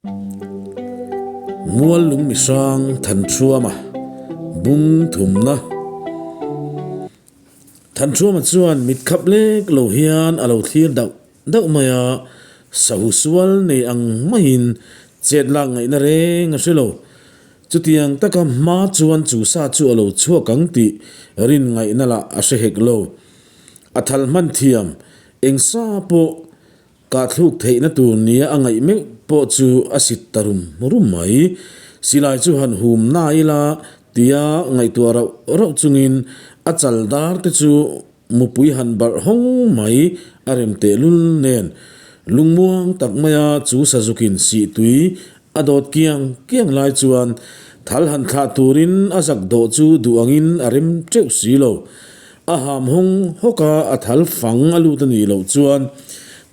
Mual lung mihrang Thanṭhuama bung thumna. Thanṭhuama chuan mit khap lek lo hian a lo thlir dauh dauh mai a, sahu sual nei ang maiin chet lak ngaihna reng a hre lo. Chutiang taka hma chuan chu sa chu a lo chhuak ang tih rin ngaihna lah a hre hek lo. A thal hman thiam eng sa pawh Kah thluk theihna tur nia a ngaih meuh pawh chu a sit ta rum rum mai. Silai chu han hum na ila tia ngaihtuah rauh rauh chungin a chal dar te chu mupui han barh hawng mai a rem tehlul nen lungmuang tak maia chu sazukin sihtui A dawt kiang kiang lai chuan thal han thlah turin a zak dawh chu duh angin a rem teuh si lo. A ham hawng hawk a, a thal fang a lut a nih loh chuan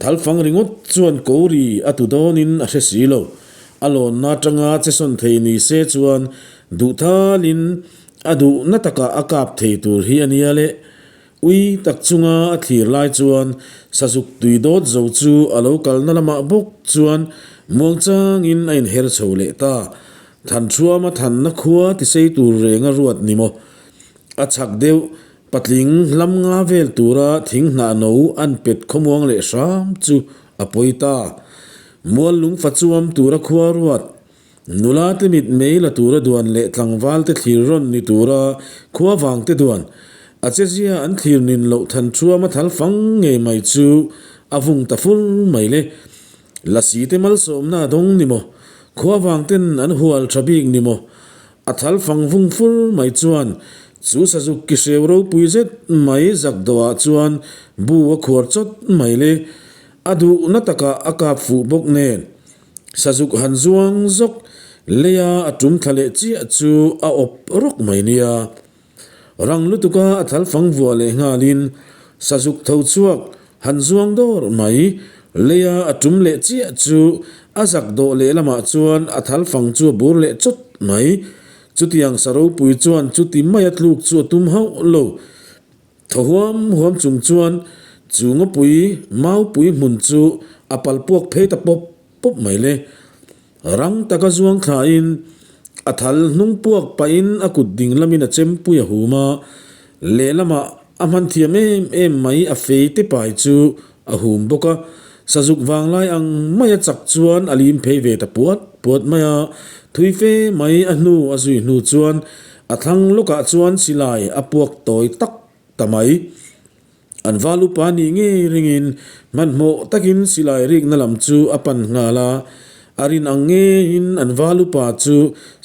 thal fang ringawt chuan ko ri a tu dawnin a hre si lo. A lawnna atanga che sawn thei ni se chuan duh thalin a duhna takah a kap thei tur hi a nia le. Ui tak chunga a thlir lai chuan sazuk tui dawt zo chu a lo kalna lamah bawk chuan muangchangin a inher chho leh ta. Thanṭhuama thanna khua tisei tur renga ruat ni maw? A chhak deuh patling hlam nga vel tura thing hnah no an pet khawmuang leh hram chu a pawi ta. Mual lungfa chuam tura khua ruat Nula te mit mei la tura duan leh tlangval te thlir rawn ni tura khua vang te duan a chezia an thlir nin loh than chuam a thal fang ngei mai chu a vung ta fur mai le. Lasi te malsawmna a dawng ni maw? Khua vang ten an hual tha bik ni maw? A thal fang vung fur mai chuan chu sazuk ki hreu ropui zet mai zak dawhah chuan bu a khuar chawt mai le. A duhna takah a kap fuh bawk nen. Sazuk han zuang zawk leia a tum thla leh chiah chu a awp rawk mai nia. Rang lutuka a thal fang vuah leh nghalin sazuk tho chhuak han zuang dawr mai leia a tum leh chiah chu a zak dawh leh lamah chuan a thal fang chu a bur leh chawt mai. Chutiang sa ropui chuan chuti maia tluk chu a tum hauh lo. Thaw huam huam chung chuan chu ngawpui maupui hmun chu a pal puak phei ta pawp pawp mai le. Rang taka zuang thlain a thal hnung puak pahin a kut ding lamin a chempui a hum a, lehlamah a hman thiam em em mai a fei te pai chu a hum bawk a. Sazuk vanglai ang maia chak chuan a lim phei ve ta puat puat mai a, thui fe mai a hnu a zui hnu chuan A thlang lawkah chuan silai a puak tawi tak ta mai. An val upa nih ngei ringin hmanhmawh takin silai rikna lam chu a pan nghal a. A rin ang ngeiin an val upa chu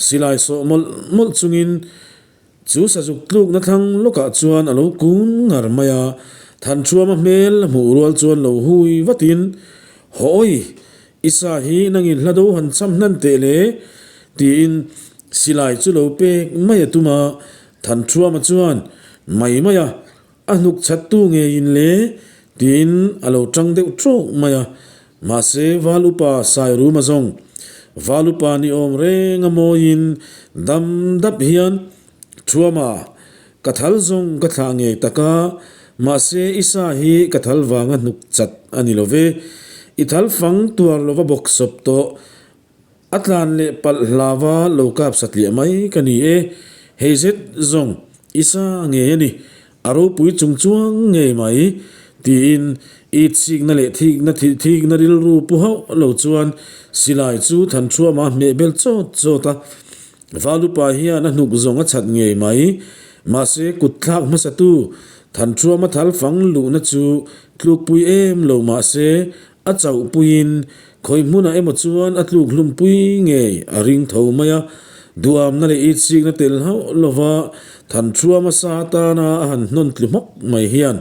silai sawh mawlh mawlh chungin chu sazuk tlukna thlang lawkah chuan a lo kun ngar mai a. Thanṭhuama hmel a hmuh rual chuan lo hui vatin, Hawi! I sa hi nangin hla do han cham hnan teh le? tiin silai chu lo pek mai a tum a, Thanṭhuama chuan mai mai a, a hnuk chhattu ngeiin le? tiin a lo ṭang deuh ṭawk mai a, mahse Val Upa Sairuma zawng Val Upa ni awm reng a mawiin dam dap hian Ṭhuama, ka thal zawng ka thlah ngei tak a, mahse i sa hi ka thal vanga hnuk chat a ni lo ve. I thal fang tuar lova bawk sawp tawh, a tlan leh palh hlava lo kap satliah mai ka ni e. Hei zet zawng i sa ngei a ni, a ropui chung chuang ngei mai, tiin i chikna leh thikna thikna rilru pu hauh lo chuan silai chu Thanṭhuama hmeh bel chawt chawt a. Valupa hian a hnuk zawng a chhat ngei mai. Mahse, kut thlak hmasatu Thanṭhuama thal fang luhna chu tlukpui em lo mahse, a chauhpuiin khawi hmunah emaw chuan a tluk hlumpui ngei a ring tho mai a. Duamna leh itsikna tel hauh lova Thanṭhuama sa atana a han hnawn tlu hmawk mai hian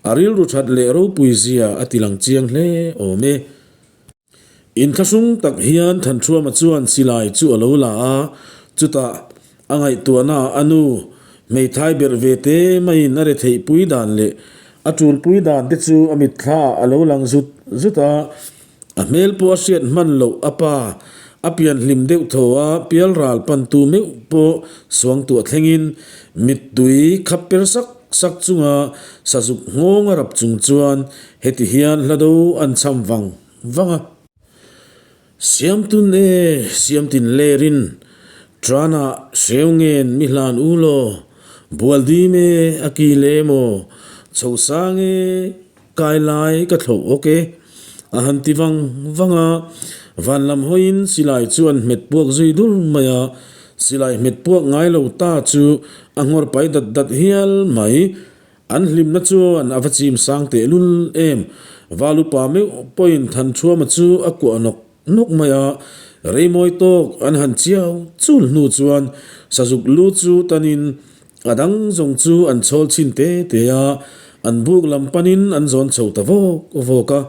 a rilru that leh ropui zia a tilang chiang hle awm e. Inthlahrung tak hian Thanṭhuama chuan silai chu a lo la a, chutah a ngaihtuahnaah a nu hmeithai berh ve te maiin a retheihpui dan leh a ṭulpui dan te chu a mitthlaah a lo lang zut zut a, a hmel pawh a hriat hman loh a pa a pian hlim deuh thaw a, pialral pantu meuh pawh suangtuah thlengin mittui khap per sak sak chunga sazuk nghawng a rap chung chuan heti hian hla do an cham vang vang a. Siamtun e, siamtin lerin Tranah hreu ngen mi hlan u law, bual dim e, a kil e maw, chho sang e, kai lai ka thlauh awk e, a han ti vang vang a. Van lam hawiin silai chu an hmet puak zui dur mai a, silai hmet puak ngai lo ta chu a nghawr pai dat dat hial mai. An hlimna chuan a va chim sang tehlul em, Valupa meuh pawhin Thanṭhuama chu a kuah nawk Nawk mai a, reimawi tawk an han chiau chul hnu chuan sazuk lu chu tanin a dang zawng chu an chhawl chhin te te a, an buk lam panin an zawn chho ta vawk vawk a.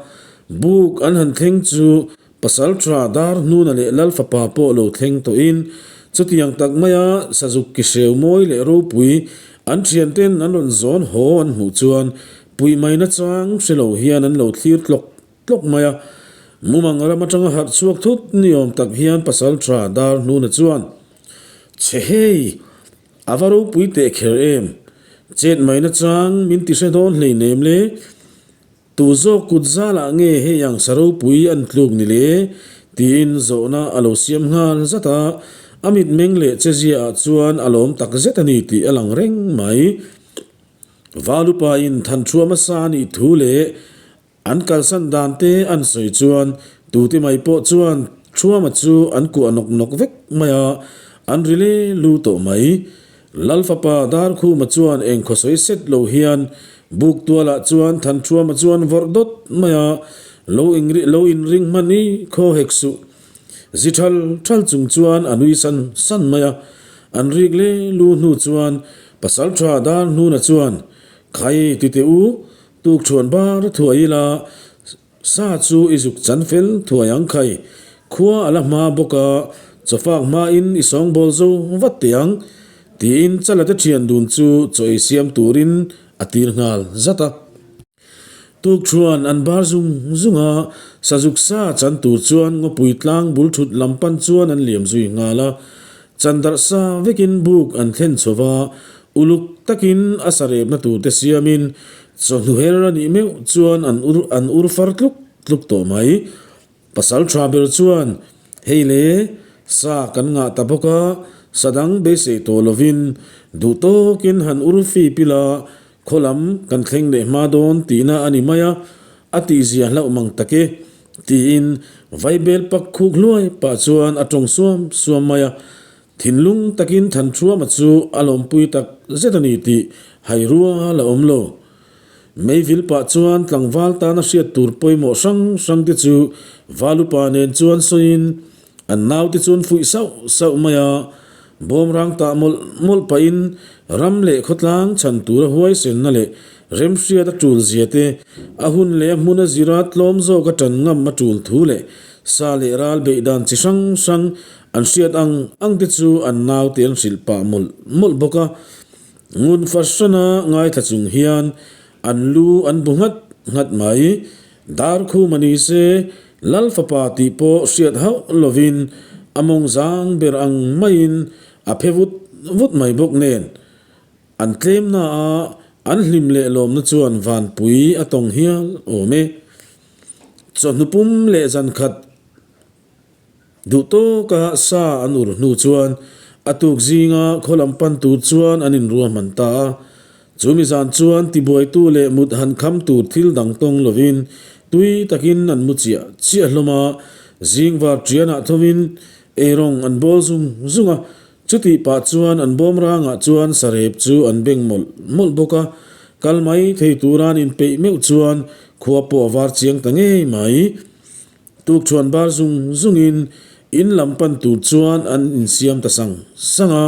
Buk an han thleng chu pasal tha dar hnuna leh lal fapa pawh lo thleng tawhin chutiang tak maia sazuk ki hreu mawi leh ropui an thianten an rawn zawn haw an hmuh chuan puih mai nachang hre lo hian an lo thlir tlawk tlawk mai a, mumang ram atanga harh chhuak thut ni awm tak hian pasal tha dar hnuna chuan, Chhe hei, a va ropui teh kher em? Chet mai nachang min ti hre dawn hleinem le, tu zawk kut zalah nge hei ang sa ropui an tluk ni le? tiin zawhna a lo siam nghal zat a, a mitmeng leh chezia ah chuan a lawm tak zet a ni tih a lang reng mai. Valupa in Thanṭhuama sa nih thu leh An kalsan dan te an sawi chuan tute mai pawh chuan Thuama chu an kuah nawk nawk vek mai a, an ri le lu tawh mai. Lal fapa Darkhuma chuan eng khawsawi set lo hian buk tualah chuan Thanṭhuama chuan vawrh dawt mai a, lo lo inring hman i khaw hek suh. Zi thal thal chung chuan a nui san san mai a, an rik le lu hnu chuan Pasalṭha Darhnuna chuan, Khai tite u, Tukṭhuan bar thuai ila sa chu i zuk chan fel thuai ang khai. Khua a la hma bawk a, chawfak hmain i sawngbawl zo vat teh ang, tiin Chalate ṭhian dun chu chaw ei siam turin a tir nghal zat a. Tukṭhuan an bar zung zung a, sazuk sa chan tur chuan ngawpui tlang bul ṭhut lam pan chuan an liam zui nghal a. Chandarh sa vekin buk an thlen chho va, Uluk takin a sarepna turte siamin chawhnu her a nih meuh chuan an ur an ur far tluk tluk tawh mai. Pasal tha ber chuan, Hei le, sa kan ngah ta bawk a, sa dang beisei tawh lovin duh tawkin han ur fip ila khaw lam kan thleng leh hma dawn tihna a ni mai a, a tihzia hlauh mang tak e, tiin vaibel pak khuk hluai pah chuan a tawng suam suam mai a. Thinlung takin Thanṭhuama chu a lawmpui tak zet a ni tih hai rual a awm lo. Meivil pah chuan tlangval tana hriat tur pawimawh hrang hrang te chu Valupa nen chuan sawiin an naute chuan fuih sauh sauh mai a, bawmrang tah mawlh mawlh pahin ram leh khawtlang chhan tura huaisenna leh remhriat a tul zia te, a hun leh a hmun a zira tlawm zawk a ṭan ngam a tul thu leh sa leh ral beih dan chi hrang hrang An hriat ang ang te chu an naute an hrilh pah mawlh mawlh bawk a, ngun fahrana ngaithla chung hian an lu an bu nghat nghat mai. Darkhum a ni se, Lal fapa tih pawh hriat hauh lovin a mawng zang ber ang maiin a phe vut vut mai bawk nen. An tlemna a an hlim leh lawmna chuan vanpui a tawng hial awm e. Chawhnu pum leh zankhat Duh tawka sa an ur hnu chuan a tuk zinga khaw lam pan tur chuan an inruahman ta a. Chu mi zan chuan tibuaitu leh mut han kham tur thil dang tawng lovin tui takin an mu chiah chiah hlawm a, zing var ṭianah thovin eirawng an bawl zung zung a. Chutih pah chuan an bawm rangah chuan sarep chu an beng mawlh mawlh bawk a, kal mai thei tura an inpeih meuh chuan khua pawh a var chiang ta ngei mai. Tukṭhuan bar zung zungin in lam pan tur chuan an insiam ta sang sang a,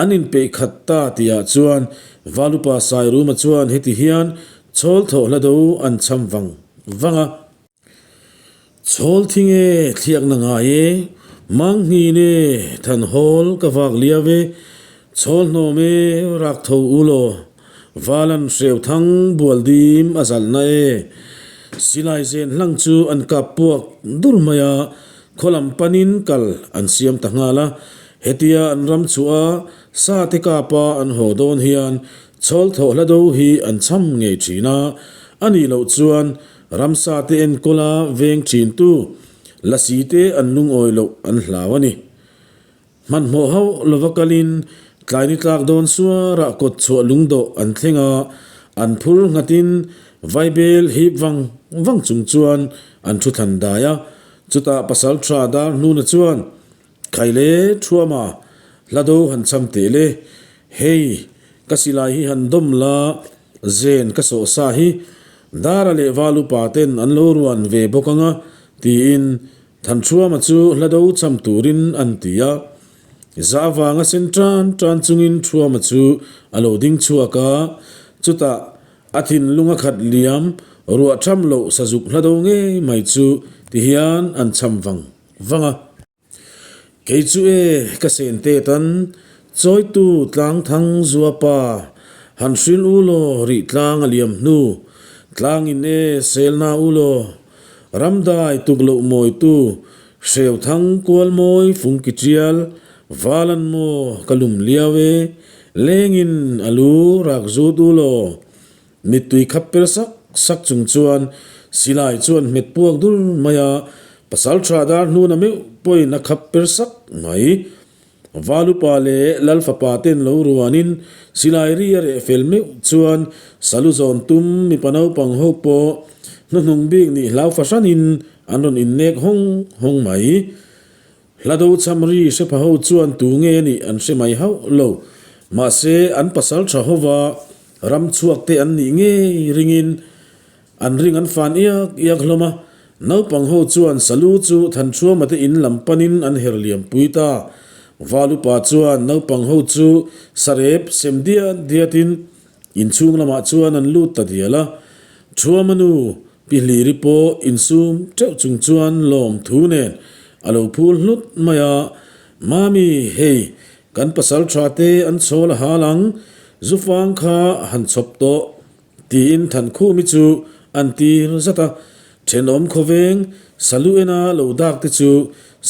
an inpeih khat ta tihah chuan Valupa Sairuma chuan heti hian chhawl thawh hla do an cham vang vang a. Chhawl thing e, thliakna ngai e, Mangnghin e, thanhawl ka vak liau e, chhawl hnawm e, rak tho u law. Valan hreu thang bual dim a zalhna e. Silai zen hlang chu an kap puak dur mai a, khaw lam panin kal an siam ta nghal a. Hetia an ram chhuah a, sa te kap a an haw dawn hian chhawl thawh hla do hi an cham ngei thin a, a nih loh chuan ramsa te enkawl a veng thin tu. Lasi te an lungawi loh an hlau a ni. Hmanhmawh hauh lova kalin tlai ni tlak dawn suarah kawt chhuah lungdawh an thleng a, an phur nghatin vaibel hip vang vang chung chuan an thu thlan dai a. Chutah pasal tha dar hnuna chuan, Khaile Thuama, hla do han cham teh le, hei ka silai hi han dawm la, zen ka sawh sa hi Dara leh Valupa ten an lo ruan ve bawk ang a, tiin Thanchhuama chu hla do cham turin an ti a. Za avanga sen tan tan chungin Thuama chu a lo ding chhuak a, chutah a thinlung a khat liam ruah tham loh sazuk hla do ngei mai chu ti hian an cham vang vang a. Kei chu e, ka sen te tan chawitu tlangthang zuapa han hrilh u law rih tlang a liam hnu, tlangin e selna u law. Ramdai tuk loh mawitu, hreu thang kual mawi fung ki tial, Valan maw ka lum liau e, lengin a lu rak zut u law. Mittui khap per sak sak chung chuan silai chuan hmet puak dur mai a, pasal tha dar hnuna meuh pawhin a khap per sak mai. Valupa leh Lalfapa ten lo ruanin silai ri a reh fel meuh chuan salu zawn tum mipa naupang ho pawh hnuhnung bik nih hlau fahranin an rawn innek hawng hawng mai. Hla do cham ri hre pha ho chuan tu nge a nih an hre mai hauh lo. Mahse an pasal tha hova ram chhuak te an nih ngei ringin An ring an fan iak iak hlawm a, naupang ho chuan Salu chu Thanchhuama te in lam panin an her liam pui ta. Val upa chuan naupang ho chu sarep sem diat diatin inchhung lamah chuan an lut ta dial a. Thuama nu Pi Hliri pawh insum teuh chung chuan lawm thu nen a lo phul hlut mai a, Mami, hei kan pasal tha te an chhawl a hal ang, zufang kha han chhawp tawh. Tiin Thankhumi chu an tir zat a, thenawm khawveng salu ena lo dak te chu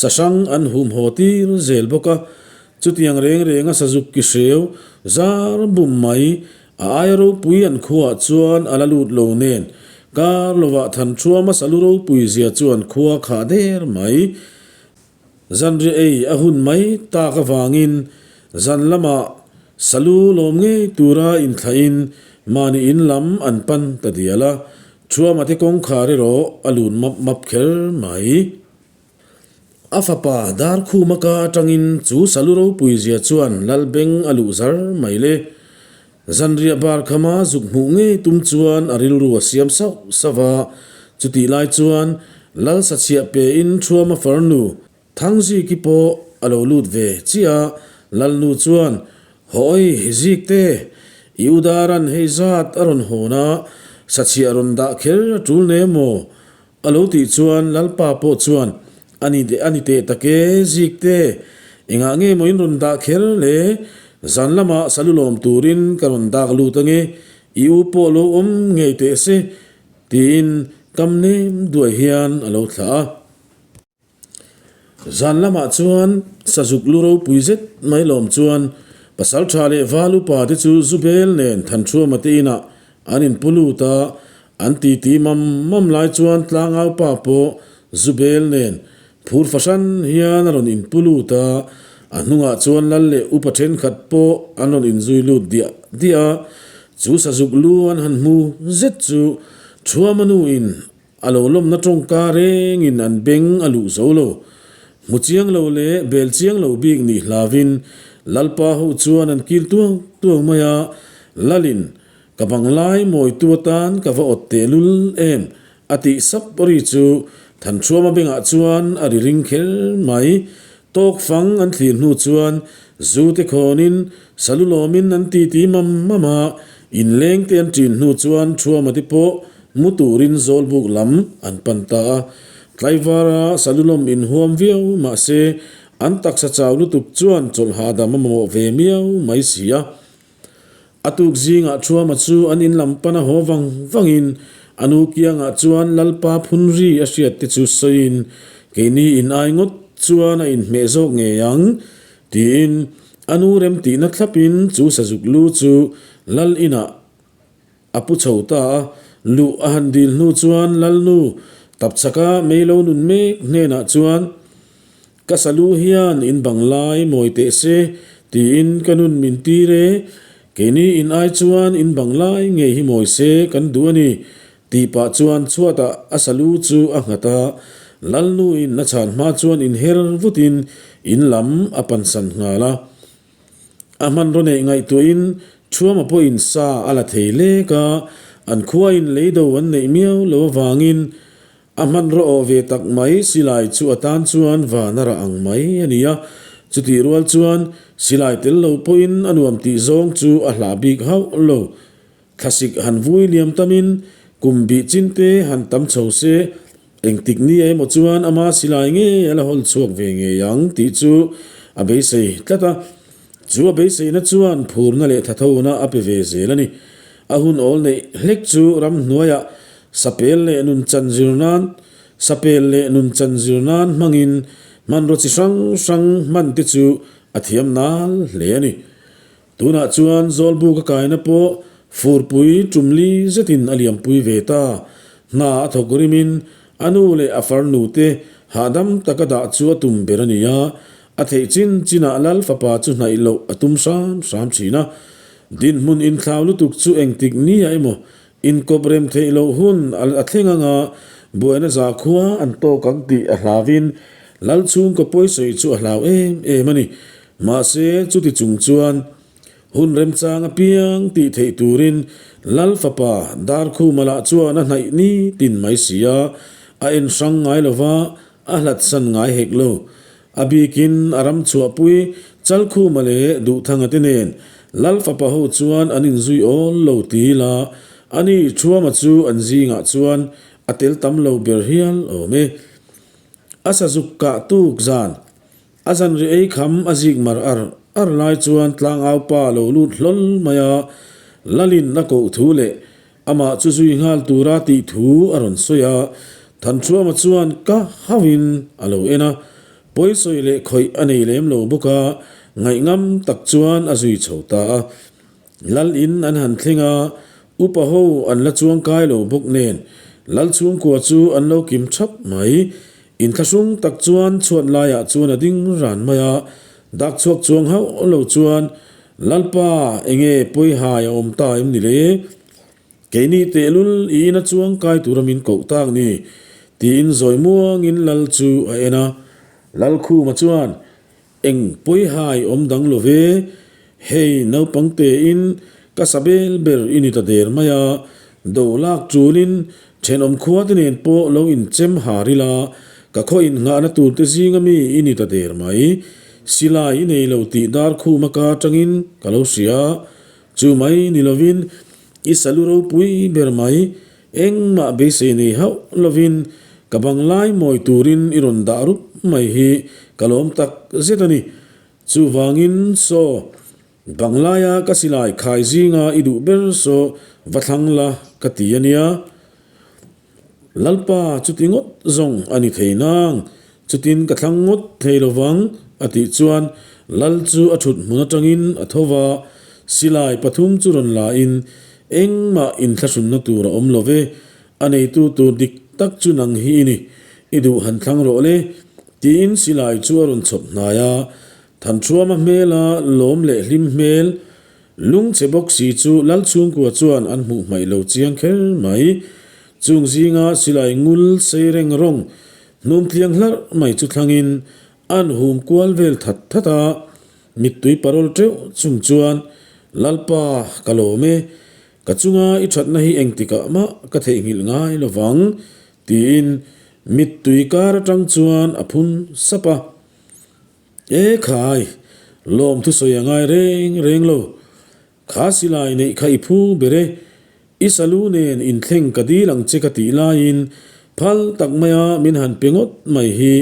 sahrang an hum haw tir zel bawk a. Chutiang reng renga sazuk ki hreu zar bum mai a aia ropui an khuaah chuan a la lut lo nen kar lovah Thanṭhuama salu ropui zia chuan khua khah der mai. Zanriah ei a hun mai tak avangin zan lamah salu lawm ngei tura inthlahin mahni in lam an pan ta dial a, Thuama te kawngkhar erawh a lun map map kher mai. A fapa Darkhuma ka atangin chu salu ropui zia chuan Lalbeng a luh zar mai le. Zanriah bar khama zuk hmuh ngei tum chuan a rilru a siam sauh sauh a, chutih lai chuan Lal sachhiah pein Thuama farnu Thangziki pawh a lo lut ve chiah a, Lalnu chuan, Hawi Zikte, i udaran hei zat a rawn hawn a, sachhiah rawn dah kher a tul ne maw? A lo tih chuan Lalpa pawh chuan, A ni a ni teh tak e, Zikte, engah nge maw in rawn dah kher le? Zan lamah salu lawm turin ka rawn dak lut ange, i u pawh lo awm ngei teh se, tiin kam nem duai hian a lo thlah a. Zan lamah chuan sazuk lu ropui zet mai lawm chuan pasal tha leh val upa te chu Zubel nen Thanchhuama te inah an inpu lut a, an titi mam mam lai chuan tlangau pa pawh Zubel nen phur fahran hian a rawn inpu lut a, a hnungah chuan lal leh upa thenkhat pawh an rawn inzui lut diah diah a, chu sazuk lu an han hmu zet chu Thuama nu in A lo lawmna tawngka rengin an beng a luh zo lo. Hmu chiang lo leh bel chiang lo bik nih hlauin Lalpa ho chuan an kil tuang tuang mai a, Lalin, ka banglai mawitu atan ka va awt tehlul em? a tih sap ri chu Thanṭhuama bengah chuan a ri ring kher mai. Tawk fang an thlir hnu chuan zu te khawnin salu lawmin an titi mam mam a, inleng te an ṭin hnu chuan Ṭhuama te pawh Mu turin Zawlbuk lam an pan ta a, tlaivara salulawm inhuam viau mahse an taksa chau lutuk chuan chawlh hahdam a mamawh ve miau mai si a. A tuk zingah Thuama chu an in lam pan a haw vang vangin a nu kiangah chuan Lalpa phun ri a hriat te chu sawiin keini in ai ngawt chuan a inhmeh zawk ngei ang tiin a nu remtihna thlapin chu sazuk lu chu Lal inah A pu chho ta a, luh a han dil hnu chuan Lalnu, Tapchhaka mei lo nun mek hnenah chuan, Ka salu hian in bang lai mawi teh se tiin ka nun min tir e, keini in ai chuan in bang lai ngei hi mawi se kan duh a ni tih pah chuan chhuatah a salu chu a nghat a, Lalnuin a chhan hma chuan inher vutin in lam a pansan nghal a. A hmanraw neih ngaihtuahin Thuama pawhin sa a la thei lek a, an khuain leido an neih miau lo avangin a hmanraw awh ve tak mai silai chu a tan chuan van a rah ang mai a ni a, chutih rual chuan silai tel lo pawhin a nuam tih zawng chu a hlah bik hauh lo. Thlasik han vui liam tamin kum bih chin te han tam chho se, engtik ni emaw chuan ama silai ngei a la hawl chhuak ve ngei ang tih chu a beisei tlat a. Chu a beiseina chuan phurna leh thathona a pe ve zel a ni. A hun awl neih hlek chu ramhnuaiah sapel leh nunchan zir nan sapel leh nunchan zir nan hmangin hmanraw chi hrang hrang hman te chu a thiam nal hle a ni. Tunah chuan Zawlbuk a kaina pawh furpui tumli zetin a liampui ve ta. Hna a thawk rimin a nu leh a farnu te hahdam taka dah chu a tum ber a ni a, a theih chin chinah Lal fapa chu hnaih loh a tum hram hram thin a. Dinhmun inthlau lutuk chu engtik nia emaw inkawp rem theih loh hun a thleng anga buaina zakhua an tawk ang tih a hlauin Lal chhungkaw pawisawi chu a hlau em em a ni. Mahse, chuti chung chuan hun remchang apiang tih theih turin Lal fapa Darkhuma lah chuan a hnaih ni tin mai si a, a en hrang ngai lo va, a hlatsan ngai hek lo. A bikin a ram chhuahpui Chalkhuma leh Duhthanga te nen Lal fapa ho chuan an inzui awl lo ti ila, ani Thuama chu an zingah chuan a tel tam lo ber hial awm e. A sazuk kah tuk zan A zanri ei kham a zik mar ar ar lai chuan tlangau pa lo lut hlawl mai a, Lalin a koh thu leh amah chu zui nghal tura tih thu a rawn sawi a, Thanṭhuama chuan ka hauhin a lo en a, pawisawi leh khawih a nei lem lo bawk a, ngaihngam tak chuan a zui chho ta a. Lal in an han thleng a, upa ho an la chuangkai lo bawk nen Lal chhungkua chu an lo kim thap mai. Inthlahrung tak chuan chhuat laiah chuan a ding ran mai a, dak chhuak chuang hauh lo chuan, Lalpa, enge pawihai a awm ta em ni le? Keini tehlul i ina chuang kai tura min koh tak ni? tiin zawi muangin Lal chu a en a. Lalkhuma chuan, Eng pawihai awm dang lo ve, hei naupang tein ka sa bel ber i ni ta der mai a, do lak tulin thenawm khua te nen pawh lo inchem har ila, ka khaw innghahna tur te zinga mi i ni ta der mai. Silai i nei lo tih dar khuma ka atangin ka lo hria. Chu mai ni lovin i salu ropui ber mai, Engmah beisei nei hauh lovin ka bang lai mawi turin i rawn dah rup mai hi ka lawm tak zet a ni. Chuvangin saw, bang laia ka silai khai zinga i duh ber saw va thlang la ka ti a nia. Lalpa chuti ngawt zawng a ni thei nang, chutin ka thlang ngawt thei lovang a tih chuan Lal chu a thut hmun atangin a tho va, silai pathum chu rawn la in Engmah inthlahrunna tur a awm lo ve, a neitu tur dik tak chu nang hi i ni, i duh han thlang rawh le, tiin silai chu a rawn chhawp hnai a. Thanṭhuama hmela lawm leh hlim hmel lungchhe bawk si chu Lalchhungkua chuan an hmuh hmaih lo chiang kher mai. Chung zinga silai ngul sei reng rawng hnum tliang hlarh mai chu thlangin an hum kual vel that that a. Mittui parawl teuh chung chuan, Lalpa, ka lawm e, ka chunga i thatna hi engtikah mah ka theihnghilh ngai lo vang, tiin mittui kar atang chuan a phun sap a. E khai, lawm thusawi a ngai reng reng lo. Kha silai neih kha i phu ber e, i salu nen inthleng ka dil ang che ka tih laiin phal tak maia min han pe ngawt mai hi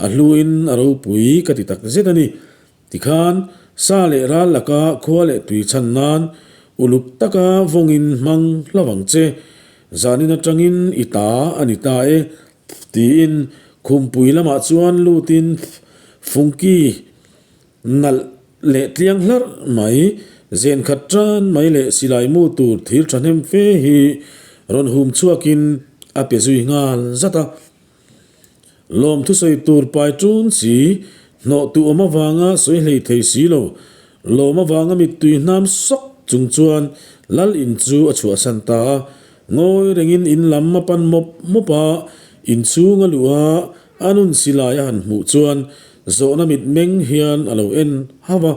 a hluin a ropui ka ti tak zet a ni. Tikhan sa leh ral laka khua leh tui chhan nan uluk taka vawngin hmang hlau ang che, zanin atangin i ta a ni ta e tiin khumpui lamah chuan lutin fungki Nalh leh tliang hlarh mai, zen khat tan mai leh silai mu tur thir thahnem fe hi rawn hum chhuakin a pe zui nghal zat a. Lawm thusawi tur pai ṭun si, hnawh tu awm avanga sawi hlei thei si lo. Lawm avanga mittui hnam sawk chung chuan Lal in chu a chhuahsan ta a. Ngawi rengin in lam a pan mawp mawp a, inchhung a luh a, a nun silai a han hmuh chuan zawhna mitmeng hian a lo en hauh a.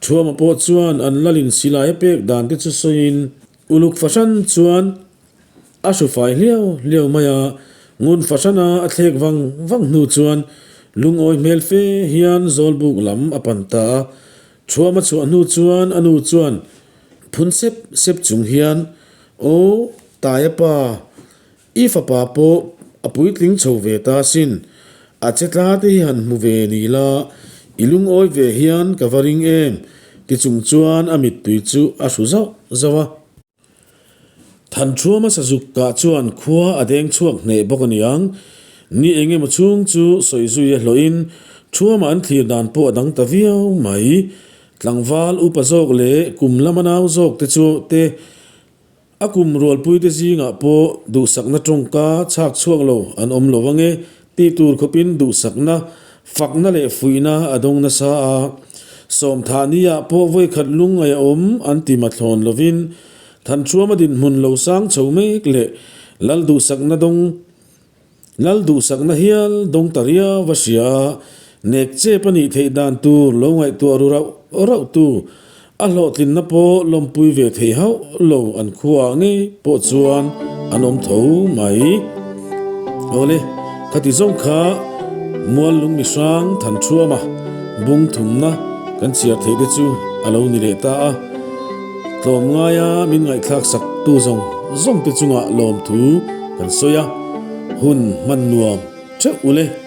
Thuama pawh chuan an Lalin silai a pek dan te chu sawiin uluk fahran chuan a hru fai hliau hliau mai a, ngun fahrana a thlek vang vang hnu chuan lungawi hmel fe hian Zawlbuk lam a pan ta a. Thuama chhuah hnu chuan a nu chuan phun sep sep chung hian, Aw, Taia pa, i fapa pawh a puitling chho ve ta sin, a che tla te hi han hmu ve ni la, i lungawi ve hian ka va ring em, ti chung chuan a mittui chu a hru zauh zauh a. Thanṭhuama sazuk kah chuan khua a deng chhuak hneh bawk a niang. Ni eng emaw chhung chu sawi zui a hlawhin Ṭhuama an thlir dan pawh a dang ta viau mai. Tlangval upa zawk leh kum lama nau zawk te chu te a kum rualpui te zingah pawh duhsakna tawngka chhak chhuak lo an awm lo ange tih tur khawpin duhsakna, fakna leh fuihna a dawng nasa a. Sawmthahni-ah pawh vawikhat lungngaih a awm an ti mathlawn lovin Thanṭhuama dinhmun lo sang chho mek leh Lal duhsakna dawng Lal duhsakna hial dawng ta riau a hria a, nek chep a nih theih dan tur lo ngaihtuah ru rauh rauh tu A hlawhtlinna pawh lawmpui ve thei hauh lo an khuaah ngei pawh chuan an awm tho mai. Awle, khati zawng kha mual lung mi hrang than thuama bung thumna kan chhiar theih te chu a lo ni leh ta a. Tlawm ngaia min ngaihthlak sak tu zawng zawng te chungah lawmthu kan sawi a, hun hman nuam theuh ule.